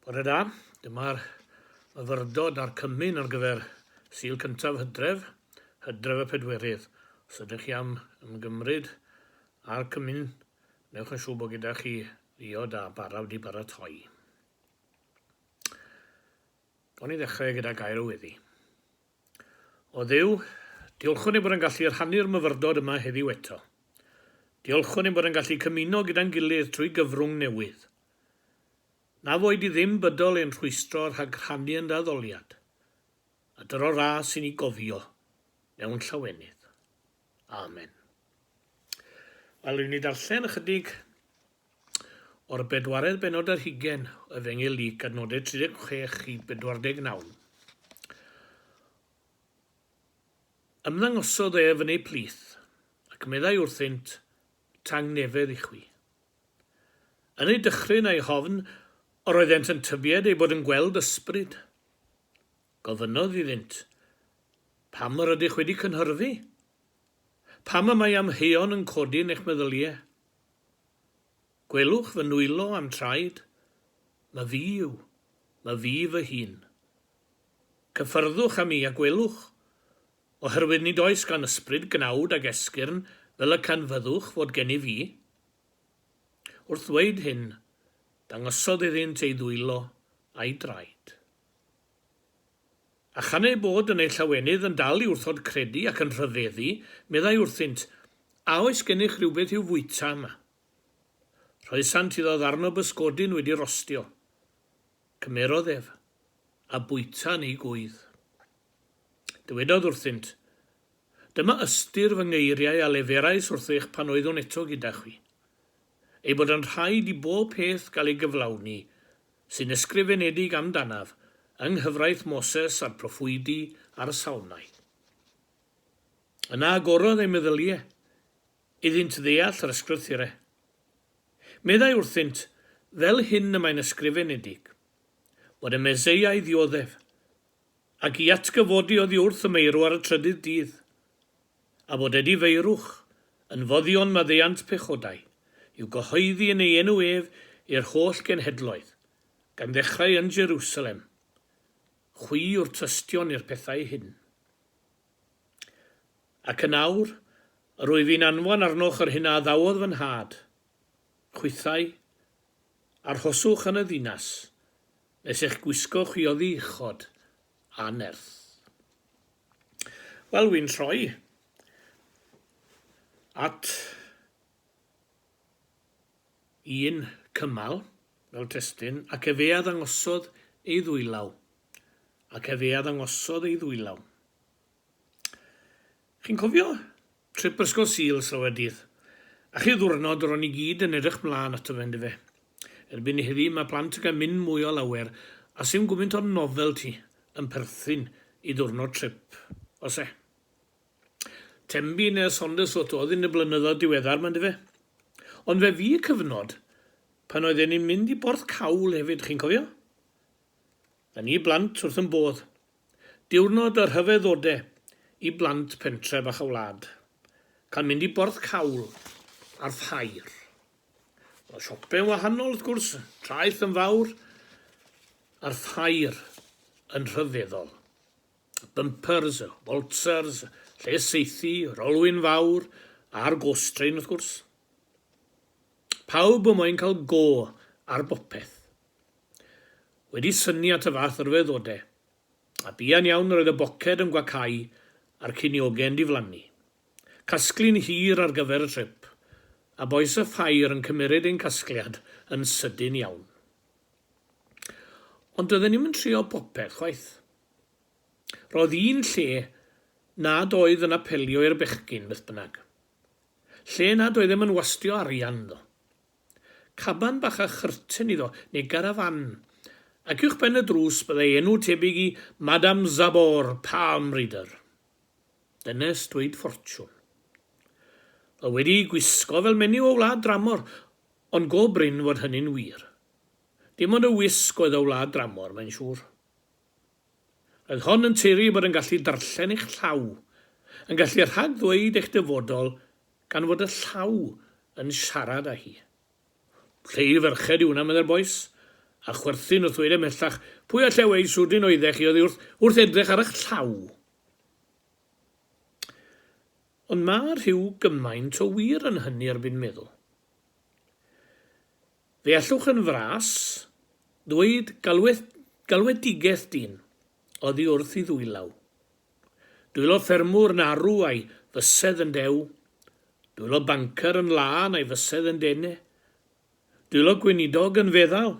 Bore da, dyma'r myfyrdod a'r cymun ar gyfer Sul cyntaf Hydref, Hydref y Pedwerydd. Os ydych chi am ymgymryd â'r cymun, newch yn siŵr bod gyda chi ddiod a bara wedi baratoi. Gawn ni ddechrau gyda gair o weddi. O Dduw, diolchwn ein bod yn gallu rhannu'r myfyrdod yma heddiw eto. Diolchwn ein bod yn gallu cymuno gyda'n gilydd trwy gyfrwng newydd. Na foed i ddim bydol ein rhwystro rhag rhannu yn dy addoliad, a dyro ras i ni gofio mewn llawenydd. Amen. Wel, rwy'n ni darllen ychydig o'r bedwaredd benod ar hugen o Efengyl Luc, adnodau 36 i 49. Ymddangosodd ef yn eu plith, ac meddai wrthynt, Tangnefedd i chwi. Yn eu dychryn a'u hofn, yr oeddent yn tybied eu bod yn gweld ysbryd. Gofynnodd iddynt, Pam yr ydych wedi cynhyrfu? Pam y mae amheuon yn codi yn eich meddyliau? Gwelwch fy nwylo a'm traed, ma fi yw, ma fi fy hun. Cyffyrddwch â mi a gwelwch, oherwydd nid oes gan ysbryd gnawd ag esgyrn fel y canfyddwch fod gennyf fi. Wrth ddweud hyn, dangosodd iddynt ei ddwylo a'i draed. A chan eu bod yn eu llawenydd yn dal i wrthod credu ac yn rhyfeddu, meddai wrthynt, A oes gennych rywbeth i'w fwyta yma? Rhoesant iddo ddarn o bysgodyn wedi rostio. Cymerodd ef, a bwyta yn ei gŵydd. Dywedodd wrthynt, Dyma ystyr fy ngeiriau a leferais wrthych pan oeddwn eto gyda chwi, ei bod yn rhaid i bob peth gael ei gyflawni sy'n ysgrifenedig amdanaf yng nghyfraith Moses a'r proffwydi a'r Salmau. Yna agorodd eu meddyliau iddynt ddeall yr ysgrythurau. Meddai wrthynt, Fel hyn y mae'n ysgrifenedig, fod y Meseia i ddioddef, ac i atgyfodi oddi wrth y meirw ar y trydydd dydd, a bod edifeirwch yn foddion maddeuant pechodau, i'w gyhoeddi yn ei enw ef i'r holl genhedloedd, gan ddechrau yn Jerusalem. Chwi yw'r tystion i'r pethau hyn. Ac yn awr, yr wyf fi'n anfon arnoch yr hyn a addawodd fy nhad, chwithau, arhoswch yn y ddinas, Nes eich gwisgo chi oddi uchod a nerth. Wel, wy'n troi at un cymal fel testun, ac efe a ddangosodd ei ddwylaw, ac efe a ddangosodd ei ddwylaw. Chi'n cofio trip Ysgol Sul slawer dydd? A chi ddwrnod ro'n ni gyd yn edrych mlaen ato fe yndyfe? Erbyn heddi mae plant yn cael mynd mwy o lawer a sim gwmynt o novelty yn perthyn i ddwrnod trip, oes e? Tenby neu Saundersfoot oedd yn y blynyddoedd diweddar 'ma yndyfe? Ond fe fu cyfnod pan oedden ni'n mynd i Borth Cawl hefyd, chi'n cofio? Na ni blant wrth yn bodd. Diwrnod y rhyfeddode i blant pentre bach y wlad. Cael mynd i Borth Cawl a'r ffair. Oedd siope'n wahanol wrth gwrs, traeth yn fawr, a'r ffair yn rhyfeddol. Bumpers, waltzers, lle saethu, yr olwyn fawr, a'r ghost train wrth gwrs. Pawb yn moyn cael go ar bopeth. Wedi synnu at y fath ryfeddode, a buan iawn yr oedd y boced yn gwacau a'r cinioge'n diflannu. Casglu'n hir ar gyfer y trip, a bois y ffair yn cymeryd ein casgliad yn sydyn iawn. Ond doedden ni'm yn trio popeth chwaith. Roedd un lle nad oedd yn apelio i'r bechgyn, beth bynnag. Lle nad oeddem yn wastio arian ynddo. Caban bach â chyrten iddo, neu garafán, ac uwchben y drws byddai enw tebyg i Madame Zabor, Palm Reader. Dynes dweud ffortiwn. Oedd wedi'i gwisgo fel menyw o wlad dramor, ond go brin fod hynny'n wir. Dim ond y wisg oedd o wlad dramor, mae'n siŵr. Roedd hon yn taeru ei bod yn gallu darllen eich llaw, yn gallu rhag-ddweud eich dyfodol gan fod y llaw yn siarad â hi. Lle i ferched yw hwnna, meddai'r bois. A chwerthin wrth ddweud ymhellach, pwy all ewei swdyn oeddech chi oddi wrth, wrth edrych ar eich llaw? Ond mae rhyw gymaint o wir yn hynny erbyn meddwl. Fe allwch yn fras ddweud galwed, galwedigaeth dyn oddi wrth i ddwylaw. Dwylo ffermwr yn arw a'i fysedd yn dew, dwylo bancer yn lân a'i fysedd yn dene, dwylo gweinidog yn feddal,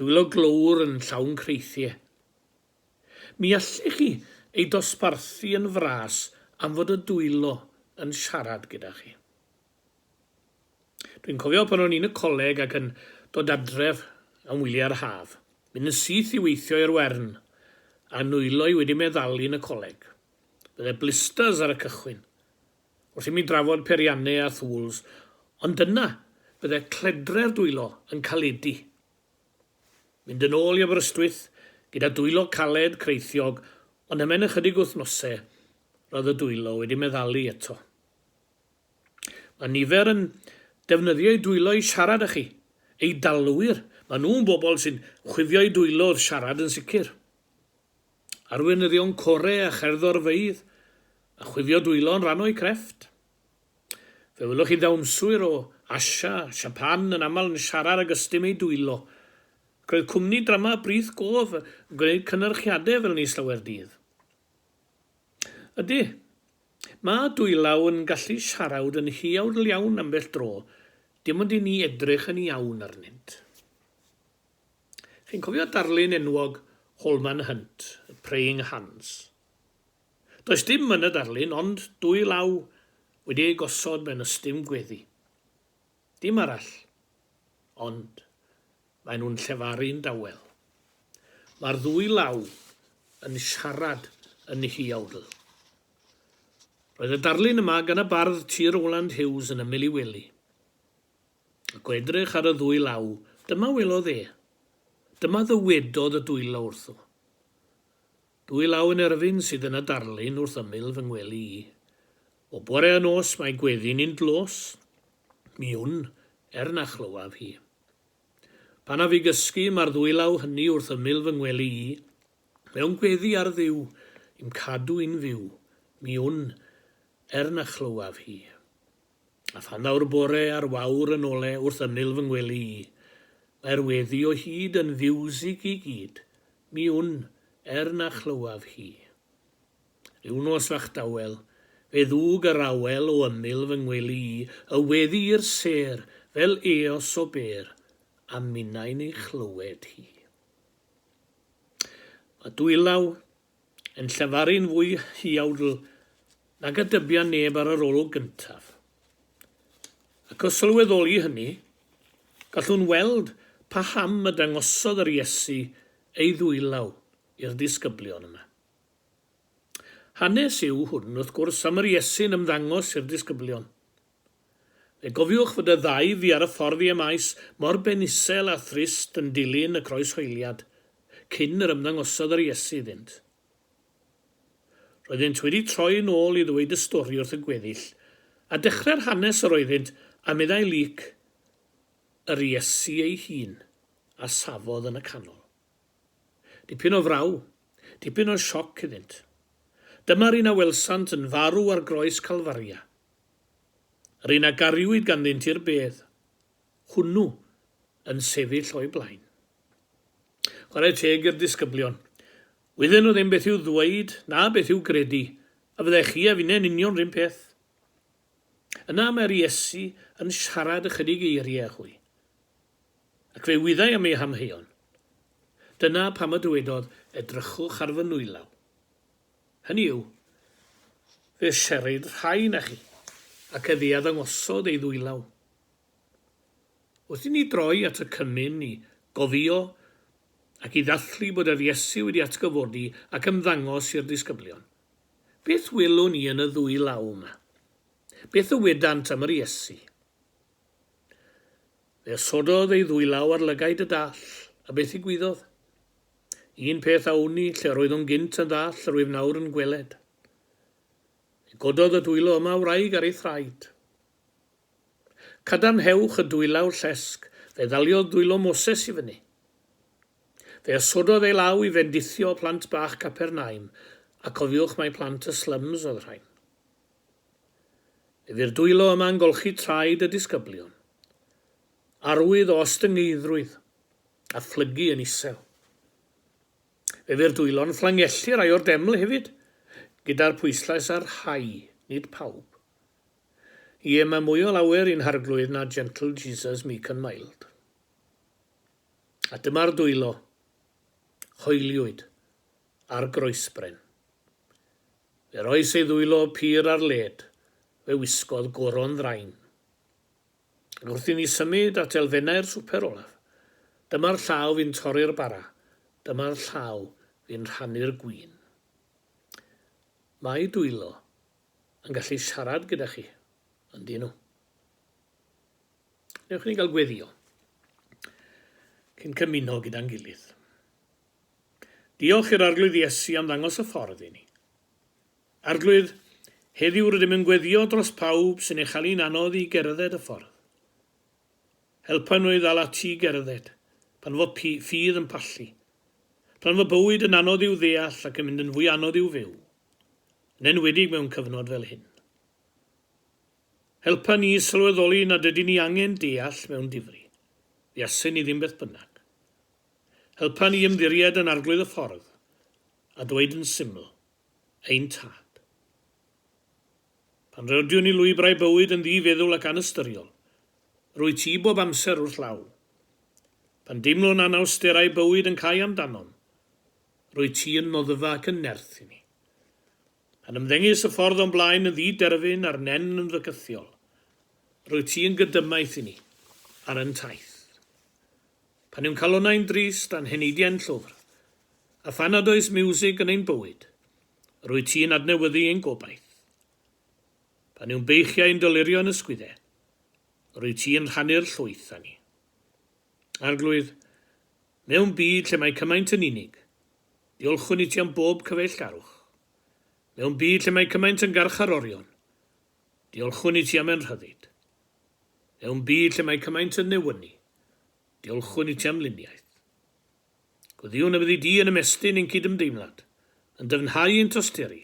dwylo glöwr yn llawn creithie. Mi allech chi ei dosbarthu yn fras am fod y dwylo yn siarad gyda chi. Dwi'n cofio pan o'n i'n y coleg ac yn dod adref am wyliau'r haf, mynd yn syth i weithio i'r Wern, a nwylo i wedi meddalu yn y coleg. Bydde blisters ar y cychwyn, wrth i mi drafod peiriannau a thŵls, ond yna, bydde cledre'r dwylo yn caledu. Mynd yn ôl i Aberystwyth, gyda dwylo caled, creithiog, ond ymhen ychydig wythnosau, roedd y dwylo wedi meddalu eto. Mae nifer yn defnyddio eu dwylo i siarad â chi. Eidalwyr, maen nhw'n bobl sy'n chwifio eu dwylo wrth siarad yn sicr. Arweinyddion core a cherddorfeydd, a chwifio dwylo yn rhan o'u crefft. Fe welwch chi ddawnswyr o Asia, Siapan yn aml yn siarad ag ystum eu dwylo. Ac roedd cwmni drama Brith Gof yn gwneud cynyrchiadau fel 'ny slawer dydd. Ydy, Mae dwylaw yn gallu siarawd yn huawdl iawn ambell dro, dim ond i ni edrych yn iawn arnynt. Chi'n cofio darlun enwog Holman Hunt, y Praying Hands? Does dim yn y darlun ond dwy law wedi eu gosod mewn ystum gweddi. Dim arall. Ond, maen nhw'n llefaru'n dawel. Mae'r ddwy law yn siarad yn huawdl. Roedd y darlun yma gan y bardd T. Rowland Hughes yn ymyl ei wely. Ac o edrych ar y ddwy law, dyma welodd e. Dyma ddywedodd y dwylo wrtho. Dwy law yn erfyn sydd yn y darlun wrth ymyl fy ngwely i. O bore a nos mae gweddi ni'n dlos. Mi wn, er na chlywaf hi. Pan af i gysgu, mae'r ddwy law hynny wrth ymyl fy ngwely i, mewn gweddi ar Dduw, i'm cadw i'n fyw, mi wn, er na chlywaf hi. A phan ddaw'r bore a'r wawr yn ole wrth ymyl fy ngwely i, mae'r weddi o hyd yn fiwsig i gyd, mi wn, er na chlywaf hi. Rhyw nos fach dawel, fe ddwg yr awel o ymyl fy ngwely i, y weddi i'r sêr, fel eos o bêr, a minnau'n ei chlywed hi. Mae dwylaw yn llefaru'n fwy huawdl nag a dybia neb ar yr olwg gyntaf. Ac o sylweddoli hynny, gallwn weld paham y dangosodd yr Iesu ei ddwylaw i'r disgyblion yma. Hanes yw hwn, wrth gwrs, am yr Iesu'n ymddangos i'r disgyblion. Fe gofiwch fod y ddau fu ar y ffordd i Emaus mor benisel a thrist yn dilyn y croeshoeliad, cyn yr ymddangosodd yr Iesu iddynt. Roeddynt wedi troi yn ôl i ddweud y stori wrth y gweddill, a dechrau'r hanes yr oeddynt, a meddai Luc, yr Iesu ei hun a safodd yn y canol. Dipyn o fraw, dipyn o sioc iddynt. Dyma'r un a welsant yn farw ar groes Calfaria. Yr un a gariwyd ganddynt i'r bedd, hwnnw yn sefyll o'u blaen. Chwarae teg i'r disgyblion. Wydden nhw ddim beth i'w ddweud na beth i'w gredu, a fyddech chi a finne'n union 'run peth. Yna mae'r Iesu yn siarad ychydig eiriau â hwy. Ac fe wyddai am eu hamheuon. Dyna pam y dywedodd, Edrychwch ar fy nwylaw. Hynny yw, fe serid rhai na chi, ac efe a ddangosodd ei ddwylaw. Wrth i ni droi at y cymun i gofio ac i ddathlu bod yr Iesu wedi atgyfodi ac ymddangos i'r disgyblion, beth welwn ni yn y ddwy law yma? Beth ddywedant am yr Iesu? Fe osododd ei ddwylaw ar lygaid y dall, a beth ddigwyddodd? Un peth a wn i, lle yr oeddwn gynt yn ddall, yr wyf nawr yn gweled. Fe gododd y dwylo yma wraig ar ei thraed. Cadarnhewch y dwylaw llesg, fe ddaliodd dwylo Moses i fyny. Fe osododd ei law i fendithio plant bach Capernaum, a cofiwch mai plant y slums oedd rhain. Fe fu'r dwylo yma'n golchi traed y disgyblion. Arwydd o ostyngeiddrwydd, a phlygu yn isel. Fe fu'r dwylo'n fflangellu rai o'r deml hefyd, gyda'r pwyslais ar rhai, nid pawb. Ie, mae mwy o lawer i'n Harglwydd na Gentle Jesus Meek and Mild. A dyma'r dwylo, hoeliwyd, ar groesbren. Fe roes ei ddwylo pur ar led, fe wisgodd goron ddrain. Ac wrth i ni symud at elfennau'r swper olaf, dyma'r llaw fu'n torri'r bara, dyma'r llaw fu'n rhannu'r gwin. Mae dwylo yn gallu siarad gyda chi, yndyn nhw? Newch i ni gael gweddio cyn cymuno gyda'n gilydd. Diolch i'r Arglwydd Iesu am ddangos y ffordd i ni. Arglwydd, heddiw rydym yn gweddio dros pawb sy'n ei chael hi'n anodd i gerdded y ffordd. Helpa nhw i ddal ati i gerdded pan fo ffydd yn pallu, pan fo bywyd yn anodd i'w ddeall ac yn mynd yn fwy anodd i'w fyw, yn enwedig mewn cyfnod fel hyn. Helpa ni i sylweddoli nad ydyn ni angen deall mewn difri. Fuasen ni ddim beth bynnag. Helpa ni i ymddiried yn Arglwydd y ffordd, a dweud yn syml, Ein Tad. Pan rodiwn i lwybrau bywyd yn ddi-feddwl ac anystyriol, rwyt ti bob amser wrth law. Pan deimlwn anawsterau bywyd yn cau amdanom, rwyt ti yn noddfa ac yn nerth i ni. Pan ymddengys y ffordd o'm blaen yn ddi-derfyn a'r nen yn fygythiol, rwyt ti yn gydymaith i ni ar yn taith. Pan yw'n calonnau'n drist a'n heneidiau'n llwfr, a phan nad oes miwsig yn ein bywyd, rwyt ti'n adnewyddu ein gobaith. Pan yw'n beichiau yn dolurio yn ysgwydde, rwyt ti'n rhannu'r llwyth â ni. Arglwydd, mewn byd lle mae cymaint yn unig, Diolchwn i ti am bob cyfeillgarwch. Mewn byd lle mae cymaint yn garcharorion, diolchwn i ti am ein rhyddid. Mewn byd lle mae cymaint yn newynu, diolchwn i ti am luniaeth. Gweddïwn y byddi di yn ymestyn ein cydymdeimlad, yn dyfnhau ein tosturi,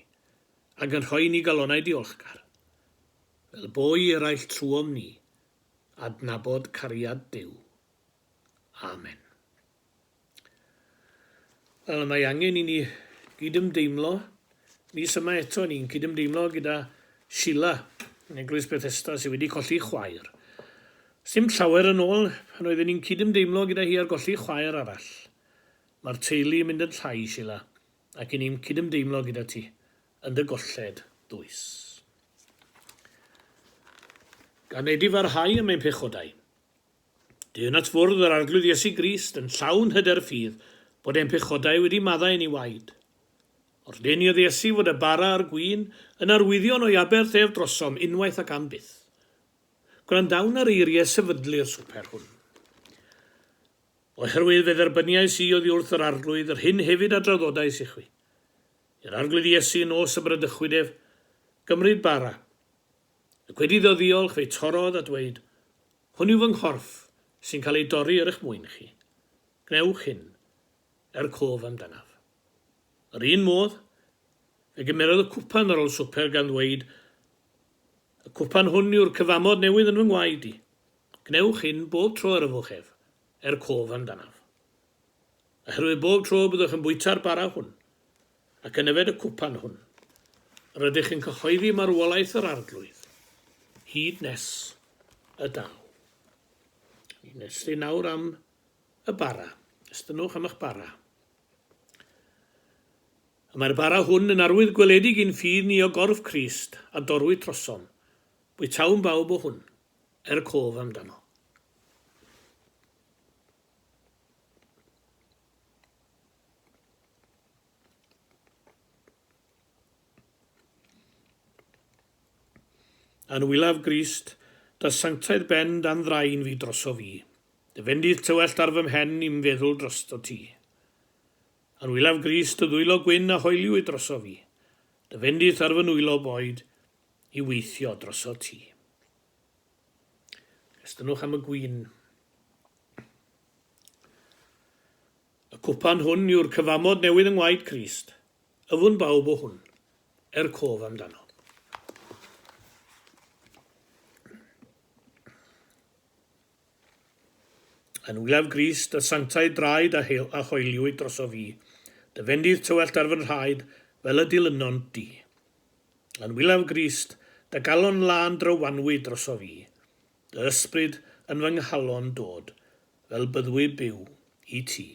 ac yn rhoi i ni galonnau diolchgar, fel bo i eraill trwom ni adnabod cariad Duw. Amen. Wel, mae angen i ni gydymdeimlo. Mis yma eto, ni'n cydymdeimlo gyda Sheila yn Eglwys Bethesda sydd wedi colli chwaer. Sdim llawer yn ôl pan oedden ni'n cydymdeimlo gyda hi ar golli chwaer arall. Mae'r teulu yn mynd yn llai, Sheila, ac i ni'n cydymdeimlo gyda ti yn dy golled ddwys. Gan edifarhau am ein pechodau, Dyn at fwrdd yr Arglwydd Iesu Grist yn llawn hyder ffydd bod ein pechodau wedi maddau yn ei waed. Ordeiniodd Iesu fod y bara a'r gwin yn arwyddion o'i aberth ef drosom unwaith ac am byth. Gwrandawn ar eiriau sefydlu'r swper hwn. Oherwydd fe dderbyniais i oddi wrth yr Arglwydd yr hyn hefyd a draddodais i chwi. I'r Arglwydd Iesu nos y bradychwyd ef, gymryd bara, ac wedi iddo ddiolch fe'i torrodd a dweud, Hwn yw fy nghorff, sy'n cael ei dorri er eich mwyn chi. Gwnewch hyn er cof amdanaf. Yr un modd, fe gymerodd y cwpan ar ôl swper gan ddweud, Y cwpan hwn yw'r cyfamod newydd yn fy ngwaed i. Gwnewch hyn bob tro yr yfwch ef, er cof amdanaf. Oherwydd bob tro y byddwch yn bwyta'r bara hwn, ac yn yfed y cwpan hwn, rydych yn cyhoeddi marwolaeth yr Arglwydd, hyd nes y daw. Ni'n estyn nawr am y bara. Estynnwch am eich bara. Y mae'r bara hwn yn arwydd gweledig i'n ffydd ni o gorff Crist a dorwyd trosom. Bwytawn bawb o hwn, er cof amdano. Anwylaf Grist, dy sanctaidd ben dan ddrain fi drosof i. Dy fendith tywellt ar fy mhen i'm feddwl drosto ti. Anwylaf Grist, dy ddwylo gwyn a hoeliwyd drosof i. Dy fendith ar fy nwylo boed i weithio droso ti. Estynnwch am y gwin. cwpan hwn yw'r cyfamod newydd yng ngwaed Crist. Yfwn bawb o hwn, er cof amdano. Yn wylaf Grist, y sanctaidd draed a, a hoeliwyd drosof fi, dy fendith tywellt ar fy nhraed fel y dilynont di. Yn wylaf Grist, dy galon lân drywanwyd drosof fi, dy ysbryd yn fy nghalon dod fel byddwy byw i ti.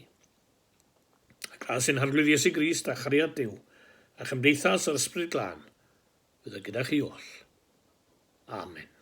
A gras ein Harglwydd Iesu Grist a chariad Duw a chymdeithas yr Ysbryd Glân fyddo gyda chi oll. Amen.